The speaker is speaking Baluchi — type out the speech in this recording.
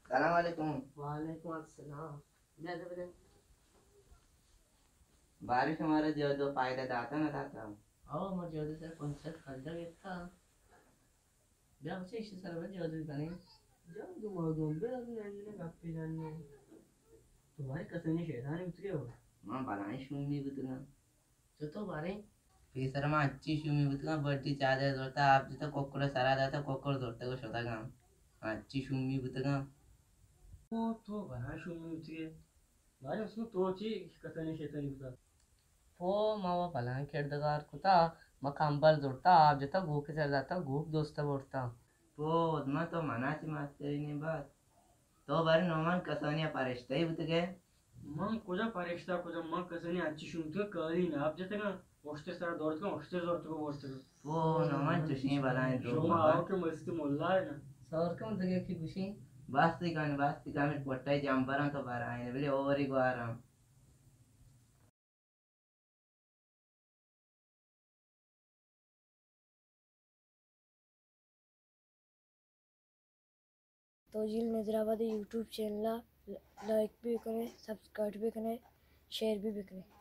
سلام علیکم۔ وعلیکم السلام۔ بیا دے بدے۔ بارے شمارا جو دو فائدہ داتا نہ داتا؟ او، ما جو دو سر پنچ سد قرضہ گپتا۔ بیا بچے، ایشی سر بہ جادو کنیں۔ جادو مادو، بیا نندنے گپی جننے۔ تو بارے کسانی شیطانی بوتگے ہو؟ ما بلائیں شومی بوتگاں۔ چتو بارے؟ پیسر ما اچی شومی بوتگاں، بڈی چادر زورتا، آپ جتا کوکڑ سرا داتا، کوکڑ زورتا کو شتگاں۔ اچی شومی بوتگاں۔ او تو بلائیں شومی بوتگے۔ بارے اسمو تو چی کسانی شیطانی بوتا؟ پو ما و پلان کردگار کتا، ما کمبل زرتا، آپ جتا گوک سر داتا، گوک دوستا برتا۔ پو، ما تو منا چی مستری نی بات۔ تو بارے نومان کسانی پرشتہ ہی بوتگے؟ من کجا پرشتہ کجا، من کسانی اچی شومتگا کالی نی آپ جتگا، اشتر سر دورتگا، اشتر زورتگا برتگا۔ پو، نومان چشیں بلائیں دو شما آؤ کہ مست ملا ہے نا۔ سور کم دگے کی گوشیں۔ باستی کن، باستی کن، پٹائی جمبران تو برائیں، بلے اوری گواران۔ توجیل نظر آباد یوٹیوب چینل ءَ لائک بھی بکنے، سبسکرائب بھی بکنے، شیئر بھی بکنے۔